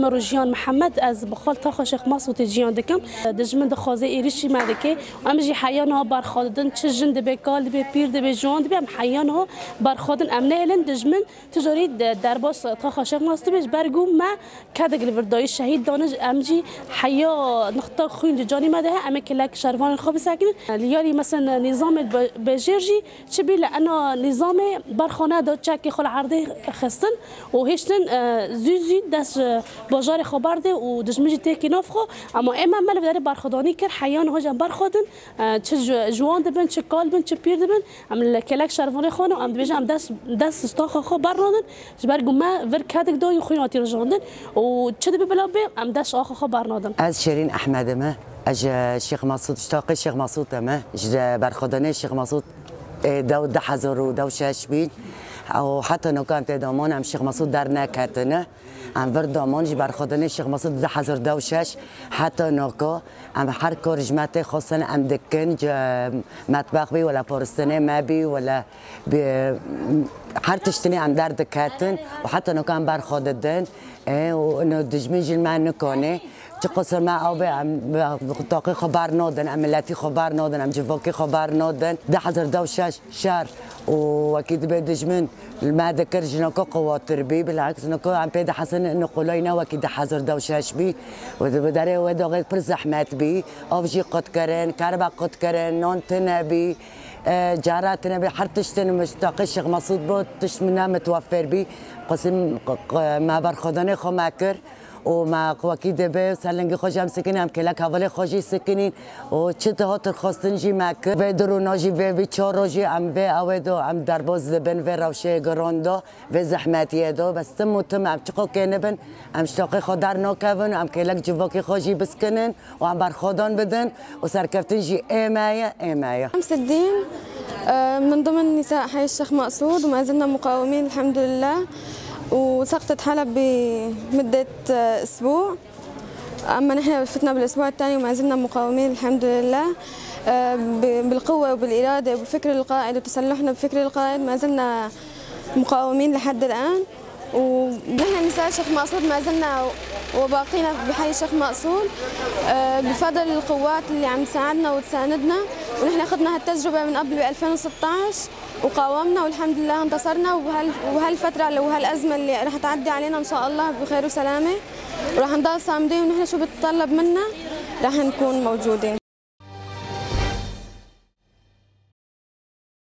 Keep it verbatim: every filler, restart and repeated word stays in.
Min Rojiyan Mihemed, ez bi xwe li taxa Şêx Mesûdê jiyan dikim. Dijmin dixwaze êrîşî me dike. Em jî heya niha berxwe didin. Çi jin dibe, kal dibe, pîr dibe, ciwan dibe, em heya niha berxwe din. Em nehêlin dijmin tu carî de-, derbas taxa Şêx Mesûdê be, ji ber ku me kedek li vir dayî, şehîd dane. Em jî heya nixta xwîn ji canî me de heye, em ê kêlek şervanên xwe bisekinin. Li yarî mesela nîzamê be-, bejêr jî çi bî li ena nîzamê berxwe neda, çekê xwe li erdê xistin û hiştin, e, zû zû dest ji bajarê xwe berde û dijmin jî têkî nav xwe. Ema ê me, me li vê derê berxwedanî kir, heya niha jî em berxwe din, e, çi ji-, ciwan dibin, çi kal bin, çi pîr dibin. Em li kêlek şervanê xwe ne, em dibêjin em dest, dest ji taxa xwe bernadin, ji ber ku me vir kedek dayî, xwîn hatî rijandin û çi dibe bila bê, em dest ji axa xwe bernadin. Ez Şêrîn Ehmedê me. Ez ji Şêx Mesûd, ji taxê Şêx Mesûd e me. Ji berxwedanê Şêx Mesûd, ê, dew du hezar û dew şeş bîn. Û heta noka em tê de man, em Şêx Mesûd derneketine. Em vir daman ji berxwedanê Şêx Mesûd du hezar dew şeş heta noko. Em her kar ji me tê xwestin em dikin, ji metbex bî, wela paristinê me bî, wela bi, her tiştinê em derdiketin û heta noko em berxwe didin. E, û ino dijmin jî me nikane. Çi qisir me ew bê, em bi taqê xwe bernadin, em miletî xwe bernadin, em civakê xwe bernadin. Du hezar dew şeş şer û wekî dibê dijmin li me dikir, jinoko qewatir bî, bilheks jinoko em pê dihesin, niqolayî ne wekî du hezar dew şeş bî. Û di, bi derê wê doxê pir zehmet bî, av jî qut kirin, kerbe qut kirin, nan tune bî, e, cara tune bî, her tiştin min ji taqê Şêx Mesûd bû, tişt min ne mitwefer bî. Qesim q-, q-, me berxwedanê xwe me kir. û me wekî dibe ser lingê xwe jî em sikinîn, em kêlek hevalê xwe jî sikinîn û çi dihat xwestin jî me kir. Vê du rûna jî, vê vî çar rojî em vê ewê do em derbas dibin, vê rewşeyê giran do, vê zehmetiyê do. Bes tim û tim em çiqo kê nibin, em ji taqê xwe dernakevin û em kêlek civakê xwe jî biskinin û em berxwedan bidin û serkeftin jî ê me ye, ê me ye. شمس الدين، آه، من ضمن نساء حي الشيخ مقصود، وما زلنا مقاومين الحمد لله. وسقطت حلب بمدة، آه، أسبوع. أما نحن فتنا بالأسبوع الثاني وما زلنا مقاومين الحمد لله. آه، ب-، بالقوة وبالإرادة وبفكر القائد وتسلحنا بفكر القائد ما زلنا مقاومين لحد الآن. ونحن نساء الشيخ مقصود ما زلنا وباقينا بحي الشيخ مقصود، آه، بفضل القوات اللي عم تساعدنا وتساندنا. ونحن خدنا هالتجربة من قبل ب ألفين وستعش وقاومنا، والحمد لله انتصرنا. وهال-، وهالفترة وهالأزمة اللي رح تعدي علينا إن شاء الله بخير وسلامة، ورح نضل صامدين، ونحن شو بتطلب منا رح نكون موجودين.